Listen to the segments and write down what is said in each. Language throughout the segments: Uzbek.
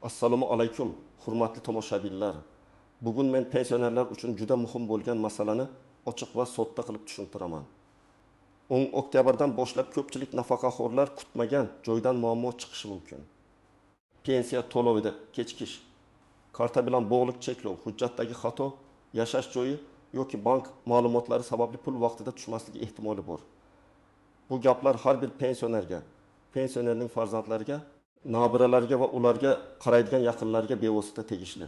Assalomu alaykum, hurmatli tomoshabinlar. Bugun men pensionerlar uchun juda muhim bo'lgan masalani ochiq va sodda qilib tushuntiraman. 10 oktyabrdan boshlab ko'pchilik nafaqaxo'rlar kutmagan joydan muammo chiqishi mumkin. Pensiya to'lovida kechikish, karta bilan bog'liq cheklov, hujjatdagi xato, yashash joyi yoki bank ma'lumotlari sababli pul vaqtida tushmasligi ehtimoli bor. Bu gaplar har bir pensionerga, pensionerning farzandlariga, nabiralarga va ularga qaraydigan yaqinlarga bevosita tegishli.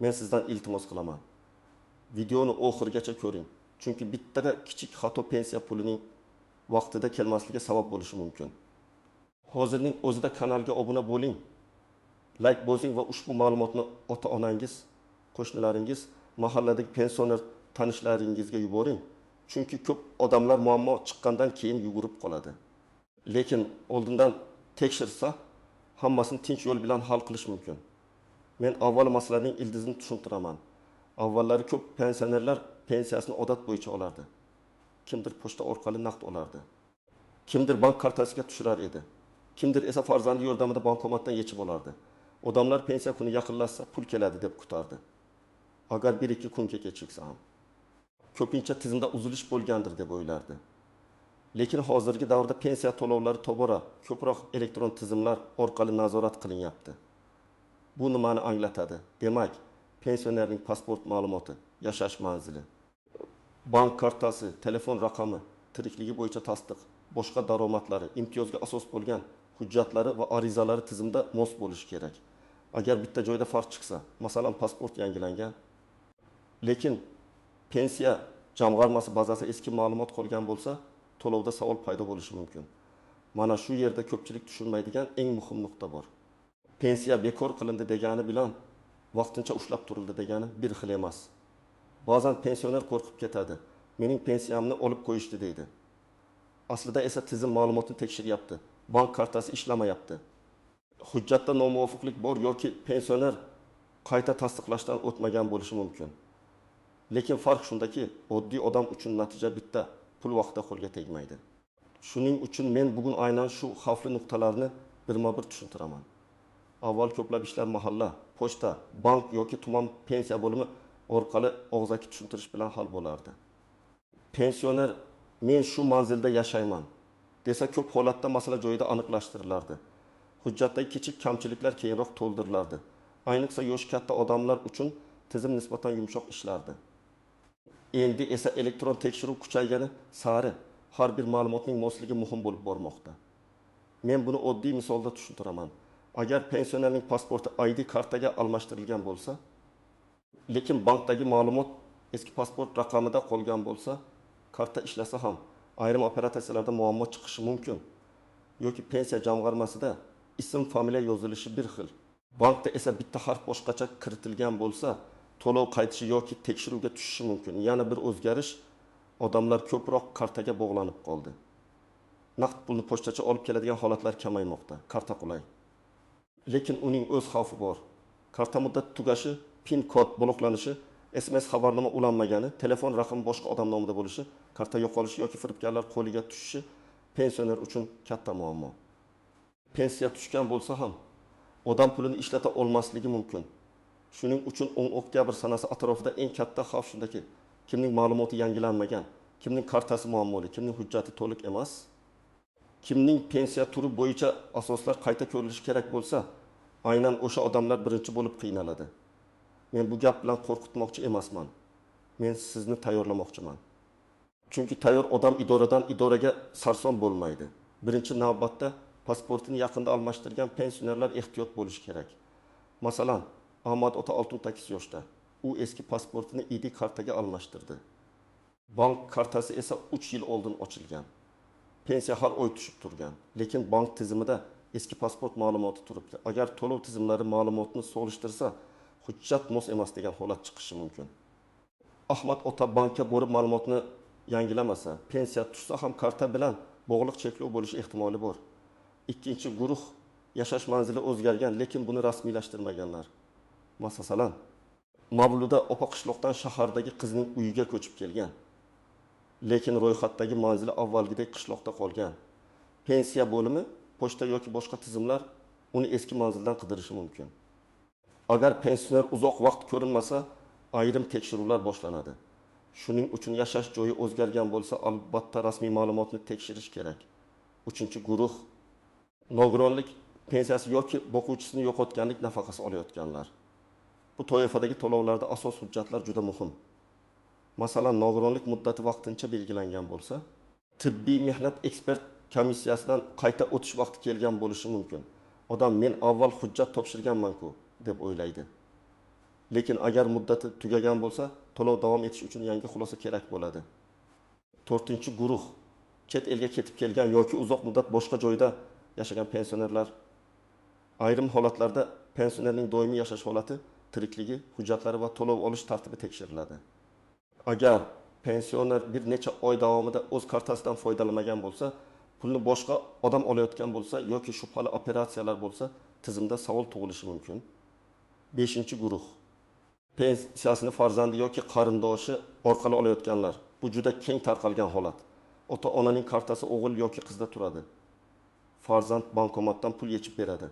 Men sizdan iltimos qilaman. Videoni oxirigacha ko'ring. Chunki bitta kichik xato pensiya pulining vaqtida kelmasligiga sabab bo'lishi mumkin. Hozirning o'zida kanalga obuna bo'ling, like bosing va ushbu ma'lumotni ota-onangiz, qo'shnilaringiz, mahalladagi pensioner tanishlaringizga yuboring. Chunki ko'p odamlar muammo chiqqandan keyin yugurib qoladi. Lekin oldindan tekshirsa, hammasini tinch yo'l bilan hal qilish mumkin. Men avval masalaning ildizini tushuntiraman. Avvallari ko'p pensionerlar pensiyasini odat bo'yicha olardi. Kimdir pochta orqali naqd olardi. Kimdir bank kartasiga tushirar edi. Kimdir esa farzandi yordamida bankomatdan yechib olardi. Odamlar pensiya kuni yaqinlashsa pul keladi deb kutardi. Agar 1-2 kunga kechiksa ham. Ko'pincha tizimda uzilish bo'lgandir deb o'ylardi. Lekin hozirgi davrda pensiya to'lovlari tobora ko'proq elektron tizimlar orqali nazorat qilinyapti. Bu nimani anglatadi? Demak, pensionerning pasport ma'lumoti, yashash manzili, bank kartasi, telefon raqami, tirikligi bo'yicha tasdiq, boshqa daromadlari, imtiyozga asos bo'lgan hujjatlari va arizalari tizimda mos bo'lishi kerak. Agar bitta joyda farq chiqsa, masalan, pasport yangilangan, lekin pensiya jamg'armasi bazasi eski ma'lumot qolgan bo'lsa, to'lovda savol paydo bo'lishi mumkin. Mana shu yerda ko'pchilik tushunmaydigan eng muhim nuqta bor. Pensiya bekor qilindi degani bilan vaqtincha ushlab turildi degani bir xil emas. Ba'zan pensioner qo'rqib ketadi. Mening pensiyamni olib qo'yishdi deydi. Aslida esa tizim ma'lumotni tekshiryapti. Bank kartasi ishlamayapti. Hujjatda nomuvofiqlik bor yoki pensioner qayta tasdiqlashdan o'tmagan bo'lishi mumkin. Lekin farq shundaki, oddiy odam uchun natija bitta, pul vaqtida qo'lga tegmaydi. Shuning uchun men bugun aynan shu xavfli nuqtalarni birma-bir tushuntiraman. Avval ko'plab ishlar mahalla, pochta, bank yoki tuman pensiya bo'limi orqali og'zaki tushuntirish bilan hal bo'lardi. Pensioner men shu manzilda yashayman desa ko'p holatda masala joyida aniqlashtirilardi. Hujjatdagi kichik kamchiliklar keyinroq to'ldirilardi. Ayniqsa yoshi katta odamlar uchun tizim nisbatan yumshoq ishlardi. Endi esa elektron tekshiruv kuchaygani sari har bir ma'lumotning mosligi muhim bo'lib bormoqda. Men buni oddiy misolda tushuntiraman. Agar pensionerning pasporti ID kartaga almashtirilgan bo'lsa, lekin bankdagi ma'lumot eski pasport raqamida qolgan bo'lsa, karta ishlasa ham ayrim operatsiyalarda muammo chiqishi mumkin. Yoki pensiya jamg'armasida ism, familiya yozilishi bir xil, bankda esa bitta harf boshqacha kiritilgan bo'lsa, to'lov qaytishi yoki tekshiruvga tushishi mumkin. Yana bir o'zgarish, odamlar ko'proq kartaga bog'lanib qoldi. Naqd pulni pochtacha olib keladigan holatlar kamaymoqda. Karta qulay. Lekin uning o'z xavfi bor. Karta muddati tugashi, PIN kod bloklanishi, SMS xabarnoma ulanmagani, telefon raqami boshqa odam nomida bo'lishi, karta yo'qolishi yoki firibgarlar qo'liga tushishi pensioner uchun katta muammo. Pensiya tushgan bo'lsa ham odam pulini ishlata olmasligi mumkin. Shuning uchun 10 oktyabr sanasi atrofida eng katta xavf shundaki, kimning ma'lumoti yangilanmagan, kimning kartasi muammoli, kimning hujjati to'liq emas, kimning pensiya turi bo'yicha asoslar qayta ko'rilishi kerak bo'lsa, aynan o'sha odamlar birinchi bo'lib qiynaladi. Men bu gap bilan qo'rqitmoqchi emasman. Men sizni tayyorlamoqchiman. Chunki tayyor odam idoradan idoraga sarson bo'lmaydi. Birinchi navbatda pasportini yaqinda almashtirgan pensionerlar ehtiyot bo'lishi kerak. Masalan, Ahmad ota 68 yoshda. U eski pasportini ID kartaga almashtirdi. Bank kartasi esa 3 yil oldin ochilgan. Pensiya har oy tushib turgan, lekin bank tizimida eski pasport ma'lumoti turibdi. Agar to'lov tizimlari ma'lumotni solishtirsa, hujjat mos emas degan holat chiqishi mumkin. Ahmad ota bankka borib ma'lumotni yangilamasa, pensiya tushsa ham karta bilan bog'liq cheklov bo'lishi ehtimoli bor. Ikkinchi guruh yashash manzili o'zgargan, lekin buni rasmiylashtirmaganlar. Masalan, Mavluda opa qishloqdan shahardagi qizning uyiga ko'chib kelgan. Lekin ro'yxatdagi manzili avvalgidek qishloqda qolgan. Pensiya bo'limi, pochta yoki boshqa tizimlar uni eski manzildan qidirishi mumkin. Agar pensioner uzoq vaqt ko'rinmasa, ayrim tekshiruvlar boshlanadi. Shuning uchun yashash joyi o'zgargan bo'lsa, albatta rasmiy ma'lumotni tekshirish kerak. Uchinchi guruh nogironlik pensiyasi yoki boquvchisini yo'qotganlik nafaqasi olayotganlar. Bu toifadagi to'lovlarda asos hujjatlar juda muhim. Masalan, nogironlik muddati vaqtincha belgilangan bo'lsa, tibbiy mehnat ekspert komissiyasidan qayta o'tish vaqti kelgan bo'lishi mumkin. Odam men avval hujjat topshirganman-ku deb o'ylaydi. Lekin agar muddati tugagan bo'lsa, to'lov davom etish uchun yangi xulosa kerak bo'ladi. To'rtinchi guruh chet elga ketib kelgan yoki uzoq muddat boshqa joyda yashagan pensionerlar. Ayrim holatlarda pensionerning doimiy yashash holati, tirikligi, hujjatlari va to'lov olish tartibi tekshiriladi. Agar pensioner bir necha oy davomida o'z kartasidan foydalanmagan bo'lsa, pulni boshqa odam olayotgan bo'lsa yoki shubhali operatsiyalar bo'lsa, tizimda savol tug'ilishi mumkin. Beshinchi guruh pensiyasini farzandi yoki qarindoshi orqali olayotganlar. Bu juda keng tarqalgan holat. Ota-onaning kartasi o'g'il yoki qizda turadi. Farzand bankomatdan pul yechib beradi.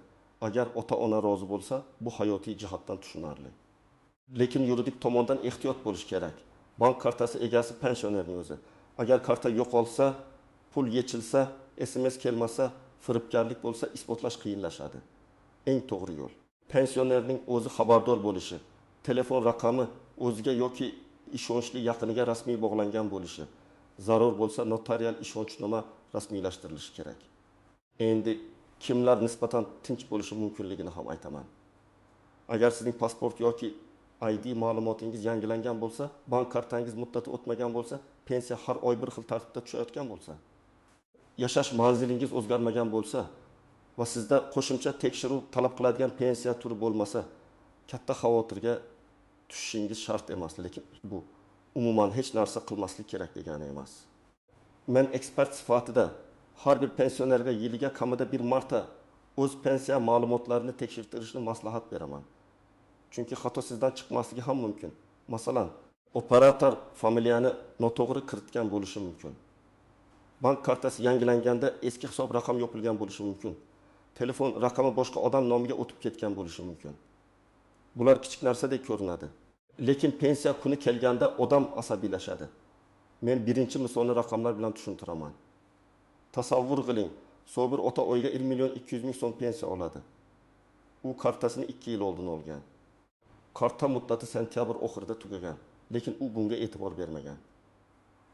Agar ota-ona rozi bo'lsa, bu hayotiy jihatdan tushunarli. Lekin yuridik tomondan ehtiyot bo'lish kerak. Bank kartasi egasi pensionerning o'zi. Agar karta yo'qolsa, pul yechilsa, SMS kelmasa, firibgarlik bo'lsa, isbotlash qiyinlashadi. Eng to'g'ri yo'l pensionerning o'zi xabardor bo'lishi, telefon raqami o'ziga yoki ishonchli yaqiniga rasmiy bog'langan bo'lishi, zarur bo'lsa notarial ishonchnoma rasmiylashtirilishi kerak. Endi kimlar nisbatan tinch bo'lishi mumkinligini ham aytaman. Agar sizning pasport yoki ID ma'lumotingiz yangilangan bo'lsa, bank kartangiz muddati o'tmagan bo'lsa, pensiya har oy bir xil tartibda tushayotgan bo'lsa, yashash manzilingiz o'zgarmagan bo'lsa va sizda qo'shimcha tekshiruv talab qiladigan pensiya turi bo'lmasa, katta xavotirga tushishingiz shart emas, lekin bu umuman hech narsa qilmaslik kerak degani emas. Men ekspert sifatida har bir pensionerga yiliga kamida bir marta o'z pensiya ma'lumotlarini tekshirtirishni maslahat beraman. Chunki xato sizdan chiqmasligi ham mumkin. Masalan, operator familiyani noto'g'ri kiritgan bo'lishi mumkin. Bank kartasi yangilanganda eski hisob raqam yopilgan bo'lishi mumkin. Telefon raqami boshqa odam nomiga o'tib ketgan bo'lishi mumkin. Bular kichik narsadek ko'rinadi. Lekin pensiya kuni kelganda odam asabiylashadi. Men birinchi misolni raqamlar bilan tushuntiraman. Tasavvur qiling, Sobir ota oyiga 1 million 200 ming so'm pensiya oladi. U kartasini 2 yil oldin olgan. Karta muddati sentyabr oxirida tugagan, lekin u bunga e'tibor bermagan.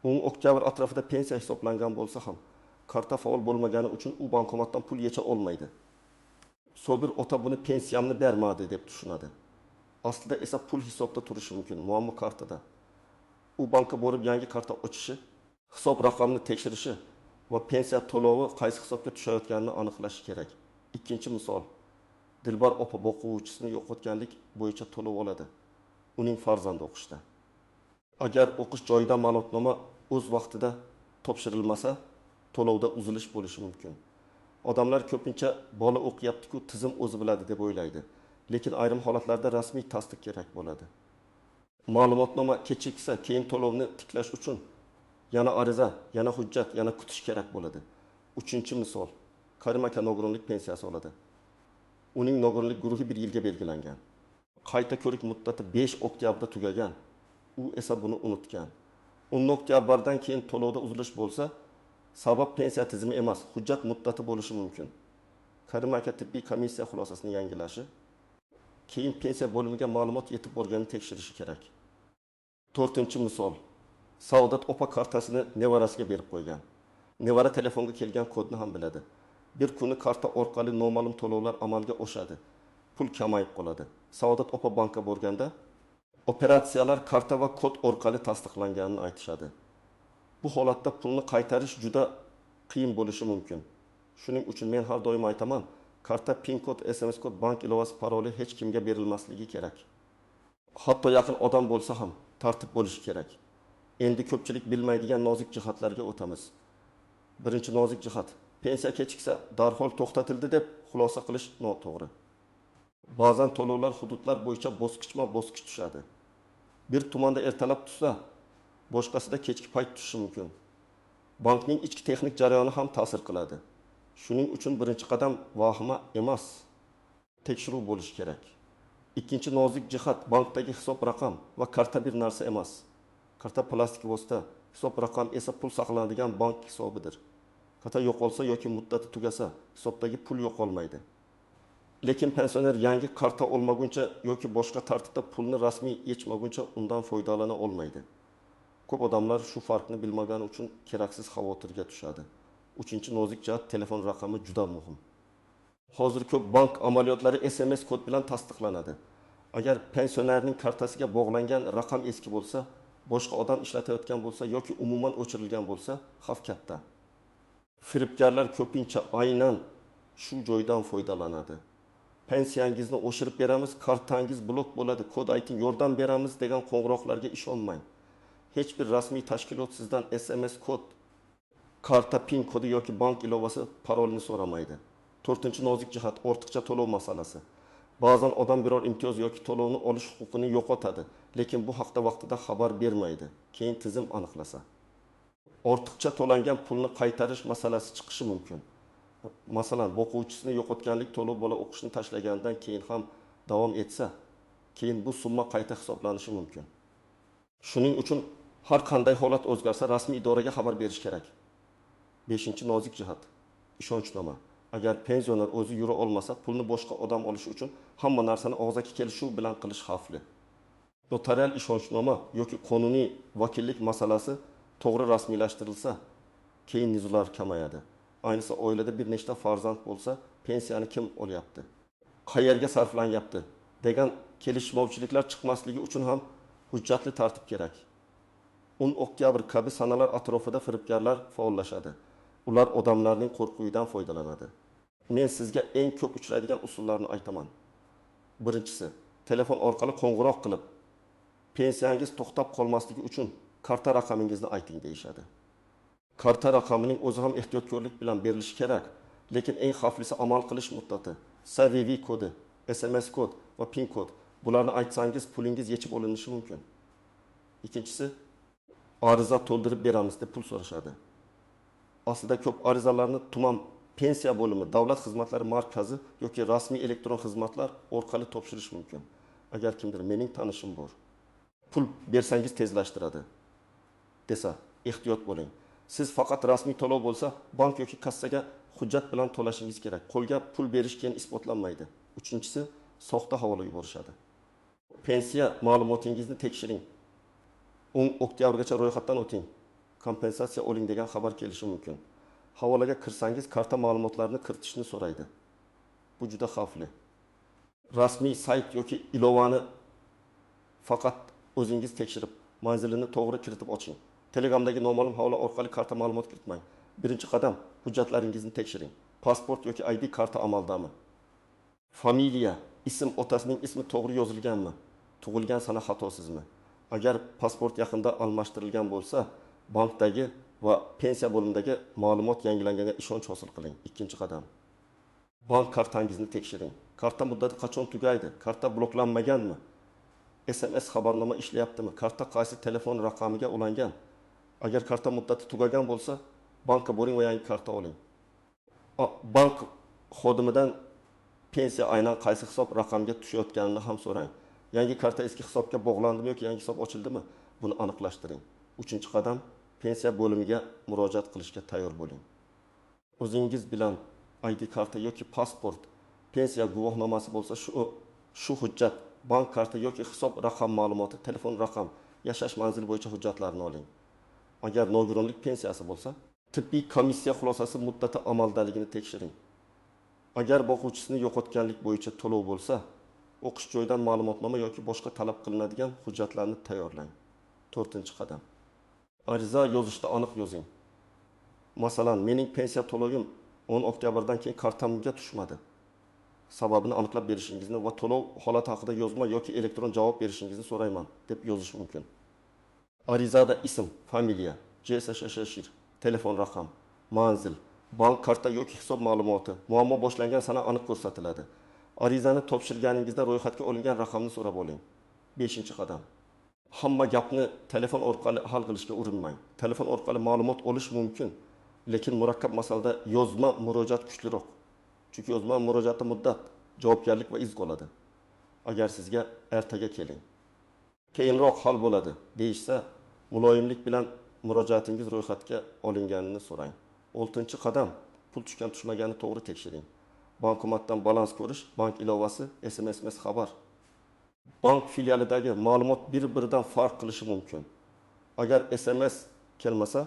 10 oktyabr atrofida pensiya hisoblangan bo'lsa ham, karta faol bo'lmagani uchun u bankomatdan pul yecha olmaydi. Sobir ota buni pensiyamni bermadi deb tushunadi. Aslida esa pul hisobda turishi mumkin, muammo kartada. U bankka borib yangi karta ochishi, hisob raqamini tekshirishi va pensiya to'lovi qaysi hisobga tushayotganini aniqlashi kerak. Ikkinchi misol. Dilbar opa boquvchisini yo'qotganlik bo'yicha to'lov oladi. Uning farzandi o'qishda. Agar o'qish joyidan ma'lumotnoma o'z vaqtida topshirilmasa, to'lovda uzilish bo'lishi mumkin. Odamlar ko'pincha bola o'qiyapti-ku, tizim o'zi biladi deb o'ylaydi. Lekin ayrim holatlarda rasmiy tasdiq kerak bo'ladi. Ma'lumotnoma kechiksa, keyin to'lovni tiklash uchun yana ariza, yana hujjat, yana kutish kerak bo'ladi. Uchinchi misol. Karim aka nogironlik pensiyasi oladi. Uning nogironlik guruhi 1 yilga belgilangan. Qayta ko'rik muddati 5 oktyabrda tugagan. U esa buni unutgan. 10 oktyabrdan keyin to'lovda uzilish bo'lsa, sabab pensiya tizimi emas, hujjat muddati bo'lishi mumkin. Karim aka tibbiy komissiya xulosasini yangilashi, keyin pensiya bo'limiga ma'lumot yetib borganini tekshirishi kerak. To'rtinchi misol. Saodat opa kartasini nevarasiga berib qo'ygan. Nevara telefonga kelgan kodni ham biladi. Bir kuni karta orqali noma'lum to'lovlar amalga oshadi. Pul kamayib qoladi. Saodat opa bankka borganda operatsiyalar karta va kod orqali tasdiqlanganini aytishadi. Bu holatda pulni qaytarish juda qiyin bo'lishi mumkin. Shuning uchun men har doim aytaman, karta PIN kod, SMS kod, bank ilovasi paroli hech kimga berilmasligi kerak. Hatto yaqin odam bo'lsa ham tartib bo'lishi kerak. Endi ko'pchilik bilmaydigan nozik jihatlarga o'tamiz. Birinchi nozik jihat: pensiya kechiksa darhol to'xtatildi deb xulosa qilish noto'g'ri. Ba'zan to'lovlar hududlar bo'yicha bosqichma-bosqich tushadi. Bir tumanda ertalab tushsa, boshqasida kechki payt tushishi mumkin. Bankning ichki texnik jarayoni ham ta'sir qiladi. Shuning uchun birinchi qadam vahima emas, tekshiruv bo'lishi kerak. Ikkinchi nozik jihat: bankdagi hisob raqam va karta bir narsa emas. Karta plastik vosita, hisob raqam esa pul saqlanadigan bank hisobidir. Karta yo'qolsa yoki muddati tugasa, hisobdagi pul yo'qolmaydi. Lekin pensioner yangi karta olmaguncha yoki boshqa tartibda pulni rasmiy yechmaguncha undan foydalana olmaydi. Ko'p odamlar shu farqni bilmagani uchun keraksiz xavotirga tushadi. Uchinchi nozik jihat: telefon raqami juda muhim. Hozir ko'p bank amaliyotlari SMS kod bilan tasdiqlanadi. Agar pensionerning kartasiga bog'langan raqam eski bo'lsa, boshqa odam ishlatayotgan bo'lsa yoki umuman o'chirilgan bo'lsa, xavf katta. Firibgarlar ko'pincha aynan shu joydan foydalanadi. Pensiyangizni oshirib beramiz, kartangiz blok bo'ladi, kod ayting, yordam beramiz degan qo'ng'iroqlarga ishonmang. Hech bir rasmiy tashkilot sizdan SMS kod, karta PIN kodi yoki bank ilovasi parolini so'ramaydi. To'rtinchi nozik jihat: ortiqcha to'lov masalasi. Ba'zan odam biror imtiyoz yoki to'lovni olish huquqini yo'qotadi, lekin bu haqda vaqtida xabar bermaydi. Keyin tizim aniqlasa, ortiqcha to'langan pulni qaytarish masalasi chiqishi mumkin. Masalan, boquvchisini yo'qotganlik to'lov bola o'qishni tashlagandan keyin ham davom etsa, keyin bu summa qayta hisoblanishi mumkin. Shuning uchun har qanday holat o'zgarsa, rasmiy idoraga xabar berish kerak. Beshinchi nozik jihat: ishonchnoma. Agar pensioner o'zi yura olmasa, pulni boshqa odam olishi uchun hamma narsani og'zaki kelishuv bilan qilish xavfli. Notarial ishonchnoma yoki qonuniy vakillik masalasi to'g'ri rasmiylashtirilsa, keyin nizolar kamayadi. Ayniqsa oilada bir nechta farzand bo'lsa, pensiyani kim olyapti, qayerga sarflanyapti degan kelishmovchiliklar chiqmasligi uchun ham hujjatli tartib kerak. 10 oktyabr kabi sanalar atrofida firibgarlar faollashadi. Ular odamlarning qo'rquvidan foydalanadi. Men sizga eng ko'p uchraydigan usullarni aytaman. Birinchisi, telefon orqali qo'ng'iroq qilib, pensiyangiz to'xtab qolmasligi uchun karta raqamingizni ayting deyishadi. Karta raqamining o'zi ham ehtiyotkorlik bilan berilishi kerak, lekin eng xavflisi amal qilish muddati, CVV kodi, SMS kod va PIN kod. Bularni aytsangiz pulingiz yechib olinishi mumkin. Ikkinchisi, ariza to'ldirib beramiz deb pul so'rashadi. Aslida ko'p arizalarni tuman pensiya bo'limi, davlat xizmatlari markazi yoki rasmiy elektron xizmatlar orqali topshirish mumkin. Agar kimdir mening tanishim bor, pul bersangiz tezlashtiradi desa, ehtiyot bo'ling. Siz faqat rasmiy to'lov bo'lsa, bank yoki kassaga hujjat bilan to'lashingiz kerak. Qo'lga pul berish keyin isbotlanmaydi. Uchinchisi, soxta havola yuborishadi. Pensiya ma'lumotingizni tekshiring. 10 oktyabrgacha ro'yxatdan o'ting. Kompensatsiya oling degan xabar kelishi mumkin. Havolaga kirsangiz karta ma'lumotlarini kiritishni so'raydi. Bu juda xavfli. Rasmiy sayt yoki ilovani faqat o'zingiz tekshirib, manzilini to'g'ri kiritib oching. Telegramdagi noma'lum havola orqali karta ma'lumot kiritmang. Birinchi qadam, hujjatlaringizni tekshiring. Pasport yoki ID karta amaldami? Familiya, ism, otasining ismi to'g'ri yozilganmi? Tug'ilgan sana xatosizmi? Agar pasport yaqinda almashtirilgan bo'lsa, bankdagi va pensiya bo'limidagi ma'lumot yangilanganga ishonch hosil qiling. Ikkinchi qadam, bank kartangizni tekshiring. Karta muddati qachon tugaydi? Karta bloklanmaganmi? SMS xabarnoma ishlayaptimi? Karta qaysi telefon raqamiga ulangan? Agar karta muddati tugagan bo'lsa, bankka boring va yangi karta oling. Bank xodimidan pensiya aynan qaysi hisob raqamga tushayotganini ham so'rang. Yangi karta eski hisobga bog'landimi yoki yangi hisob ochildimi? Buni aniqlashtiring. Uchinchi qadam, pensiya bo'limiga murojaat qilishga tayyor bo'ling. O'zingiz bilan ID karta yoki pasport, pensiya guvohnomasi bo'lsa, shu hujjat, bank karta yoki hisob raqam ma'lumoti, telefon raqam, yashash manzili bo'yicha hujjatlarni oling. Agar nogironlik pensiyasi bo'lsa, tibbiy komissiya xulosasi muddati amaldaligini tekshiring. Agar boquvchisini yo'qotganlik bo'yicha to'lov bo'lsa, o'qish joyidan ma'lumotnoma yoki boshqa talab qilinadigan hujjatlarni tayyorlang. To'rtinchi qadam, ariza yozishda aniq yozing. Masalan, mening pensiya to'lovim 10 oktyabrdan keyin kartamga tushmadi. Sababini aniqlab berishingizni va to'lov holati haqida yozma yoki elektron javob berishingizni so'rayman deb yozish mumkin. Arizada ism, familiya, JSShShir, telefon raqam, manzil, bank karta yoki hisob ma'lumoti, muammo boshlangan sana aniq ko'rsatiladi. Arizani topshirganingizda ro'yxatga olingan raqamni so'rab oling. 5-qadam. Hamma gapni telefon orqali hal qilishga urinmang. Telefon orqali ma'lumot olish mumkin, lekin murakkab masalada yozma murojaat kuchliroq. Chunki yozma murojaatda muddat, javobgarlik va iz qoladi. Agar sizga ertaga keling, keyinroq hal bo'ladi deyishsa, muloyimlik bilan murojaatingiz ro'yxatga olinganini so'rang. Oltinchi qadam: pul tushgan tushmaganini to'g'ri tekshiring. Bankomatdan balans ko'rish, bank ilovasi, SMS xabar. Bank filialidagi ma'lumot bir-biridan farq qilishi mumkin. Agar SMS kelmasa,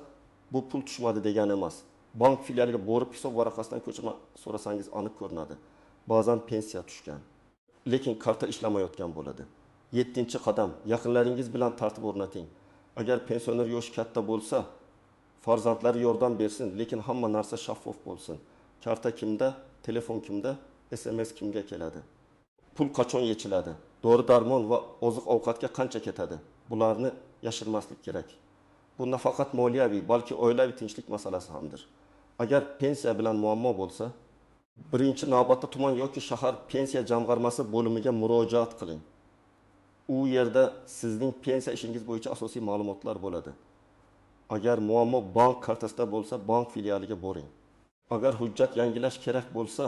bu pul tushmadi degani emas. Bank filialiga borib, hisob varaqasidan ko'chirma so'rasangiz, aniq ko'rinadi. Ba'zan pensiya tushgan, lekin karta ishlamayotgan bo'ladi. Yettinchi qadam: yaqinlaringiz bilan tartib o'rnating. Agar pensioner yoshi katta bo'lsa, farzandlari yordam bersin, lekin hamma narsa shaffof bo'lsin. Karta kimda, telefon kimda, SMS kimga keladi, pul qachon yechiladi, dori darmon va oziq ovqatga qancha ketadi, bularni yashirmaslik kerak. Bu nafaqat moliyaviy, balki oilaviy tinchlik masalasi hamdir. Agar pensiya bilan muammo bo'lsa, birinchi navbatda tuman yoki shahar pensiya jamg'armasi bo'limiga murojaat qiling. U yerda sizning pensiya ishingiz bo'yicha asosiy ma'lumotlar bo'ladi. Agar muammo bank kartasida bo'lsa, bank filialiga boring. Agar hujjat yangilash kerak bo'lsa,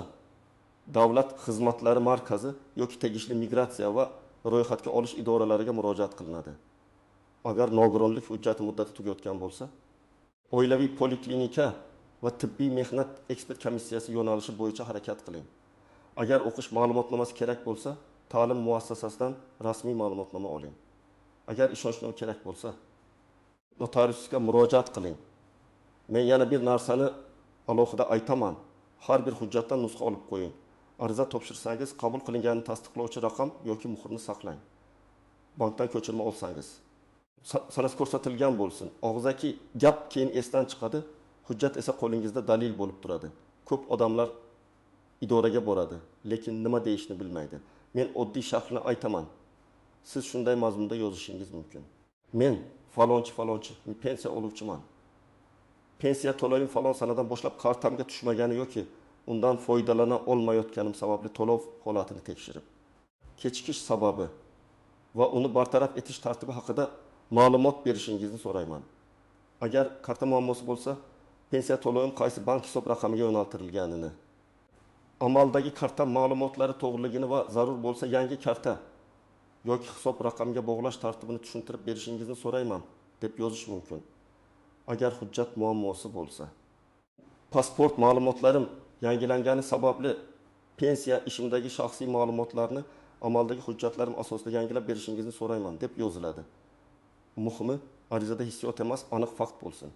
davlat xizmatlari markazi yoki tegishli migratsiya va ro'yxatga olish idoralariga murojaat qilinadi. Agar nogironlik hujjati muddati tugayotgan bo'lsa, oilaviy poliklinika va tibbiy mehnat ekspert komissiyasi yo'nalishi bo'yicha harakat qiling. Agar o'qish ma'lumotnomasi kerak bo'lsa, ta'lim muassasasidan rasmiy ma'lumotnoma oling. Agar ishonchnoma kerak bo'lsa, notariusga murojaat qiling. Men yana bir narsani alohida aytaman. Har bir hujjatdan nusxa olib qo'ying. Ariza topshirsangiz, qabul qilinganini tasdiqlovchi raqam yoki muhrni saqlang. Bankdan ko'chirma olsangiz, sanasi ko'rsatilgan bo'lsin. Og'zaki gap keyin esdan chiqadi, hujjat esa qo'lingizda dalil bo'lib turadi. Ko'p odamlar idoraga boradi, lekin nima deyishni bilmaydi. Men oddiy shaklni aytaman. Siz shunday mazmunda yozishingiz mumkin. Men falonchi falonchi pensiya oluvchiman. Pensiya to'lovim falon sanadan boshlab kartamga tushmagani yoki undan foydalana olmayotganim sababli to'lov holatini tekshirib, kechikish sababi va uni bartaraf etish tartibi haqida ma'lumot berishingizni so'rayman. Agar karta muammosi bo'lsa, pensiya to'lovim qaysi bank hisob raqamiga yo'naltirilganini, amaldagi karta ma'lumotlari to'g'riligini va zarur bo'lsa yangi karta yoki hisob raqamiga bog'lash tartibini tushuntirib berishingizni so'rayman deb yozish mumkin. Agar hujjat muammosi bo'lsa, pasport ma'lumotlarim yangilangani sababli pensiya ishimdagi shaxsiy ma'lumotlarni amaldagi hujjatlarim asosida yangilab berishingizni so'rayman deb yoziladi. Muhimi, arizada hissiyot emas, aniq fakt bo'lsin.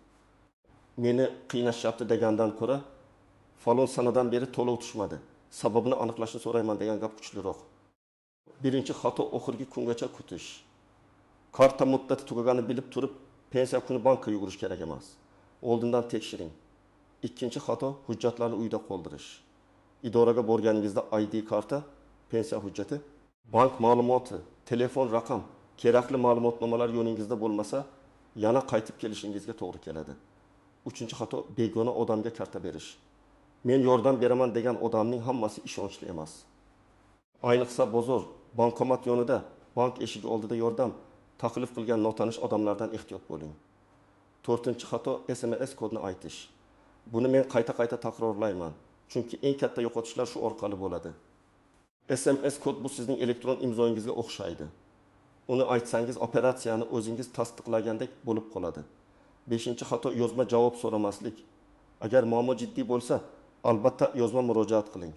Meni qiynashyapti degandan ko'ra, falon sanadan beri to'lov tushmadi, sababini aniqlashni so'rayman degan gap kuchliroq. Birinchi xato oxirgi kungacha kutish. Karta muddati tugaganini bilib turib, pensiya kuni bankka yugurish kerak emas. Oldindan tekshiring. Ikkinchi xato hujjatlarni uyda qoldirish. Idoraga borganingizda ID karta, pensiya hujjati, bank ma'lumoti, telefon raqam, kerakli ma'lumotnomalar yoningizda bo'lmasa, yana qaytib kelishingizga to'g'ri keladi. Uchinchi xato begona odamga karta berish. Men yordam beraman degan odamning hammasi ishonchli emas. Ayniqsa bozor, bankomat yonida, bank eshigi oldida yordam taklif qilgan notanish odamlardan ehtiyot bo'ling. To'rtinchi xato SMS kodini aytish. Buni men qayta-qayta takrorlayman, chunki eng katta yo'qotishlar shu orqali bo'ladi. SMS kod bu sizning elektron imzoyingizga o'xshaydi. Uni aytsangiz operatsiyani o'zingiz tasdiqlagandek bo'lib qoladi. Beshinchi xato yozma javob so'ramaslik. Agar muammo jiddiy bo'lsa, albatta yozma murojaat qiling.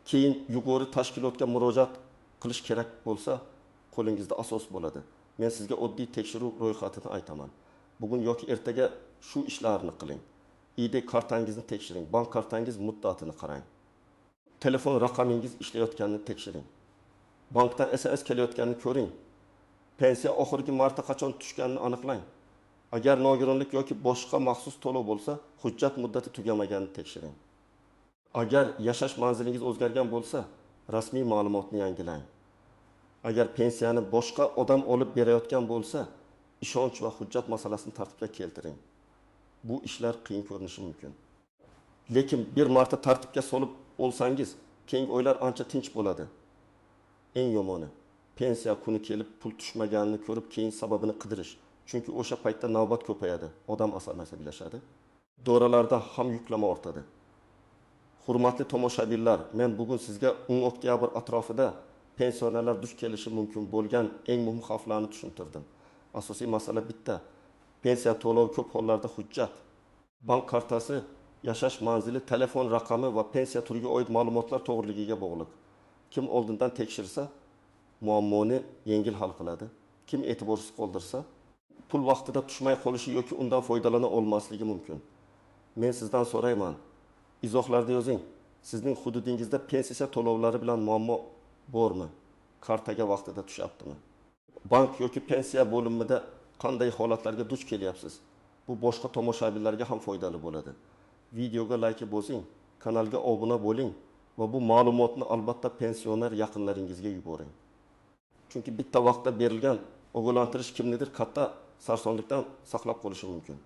Keyin yuqori tashkilotga murojaat qilish kerak bo'lsa, qo'lingizda asos bo'ladi. Men sizga oddiy tekshiruv ro'yxatini aytaman. Bugun yoki ertaga shu ishlarni qiling. ID kartangizni tekshiring, bank kartangiz muddatini qarang. Telefon raqamingiz ishlayotganini tekshiring. Bankdan SMS kelayotganini ko'ring. Pensiya oxirgi marta qachon tushganini aniqlang. Agar nogironlik yoki boshqa maxsus to'lov bo'lsa, hujjat muddati tugamaganini tekshiring. Agar yashash manzilingiz o'zgargan bo'lsa, rasmiy ma'lumotni yangilang. Agar pensiyani boshqa odam olib berayotgan bo'lsa, ishonch va hujjat masalasini tartibga keltiring. Bu ishlar qiyin ko'rinishi mumkin. Lekin bir marta tartibga solib olsangiz, keyingi oylar ancha tinch bo'ladi. Eng yomoni, pensiya kuni kelib pul tushmaganini ko'rib, keyin sababini qidirish. Chunki o'sha paytda navbat ko'payadi, odam asabiylashadi. Idoralarda ham yuklama ortadi. Hurmatli tomoshabinlar, men bugun sizga 10 oktyabr atrofida pensionerlar duch kelishi mumkin bo'lgan eng muhim xavflarni tushuntirdim. Asosiy masala bitta: pensiya to'lovi ko'p hollarda hujjat, bank kartasi, yashash manzili, telefon raqami va pensiya turiga oid ma'lumotlar to'g'riligiga bog'liq. Kim oldindan tekshirsa, muammoni yengil hal qiladi. Kim e'tiborsiz qoldirsa, pul vaqtida tushmay qolishi yoki undan foydalana olmasligi mumkin. Men sizdan so'rayman, izohlarda yozing, sizning hududingizda pensiya to'lovlari bilan muammo bormi? Kartaga vaqtida tushyaptimi? Bank yoki pensiya bo'limida qanday holatlarga duch kelyapsiz? Bu boshqa tomoshabinlarga ham foydali bo'ladi. Videoga like bosing, kanalga obuna bo'ling va bu ma'lumotni albatta pensioner yaqinlaringizga yuboring. Chunki bitta vaqtda berilgan ogohlantirish kimnidir katta sarsonlikdan saqlab qolishi mumkin.